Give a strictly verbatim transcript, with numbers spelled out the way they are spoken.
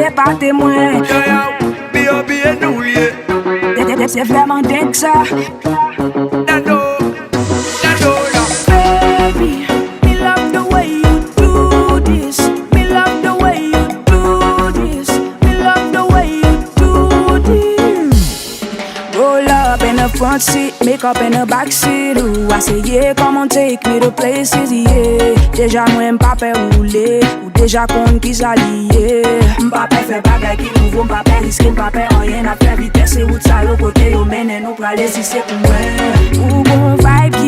Epate mwen. Yo, yo, B O B e nou l ye. Se vrèman deng sa. Nando, Nando la. Baby, me love the way you do this. Me love the way you do this. Me love the way you do this. Roll up in the front seat, make up in the back seat. Ooh, I say yeah, come on, take me to places, yeah. Deja mwen m pa pè woule, ou deja konn kisa li ye. M pa pè fè bagay ki nouvo, m pa pè riske, m pa pè anyen. N ap fè vitès, se wout sa yo kote yo mennen nou prale, si se pou mwen. Ou gon vibe ki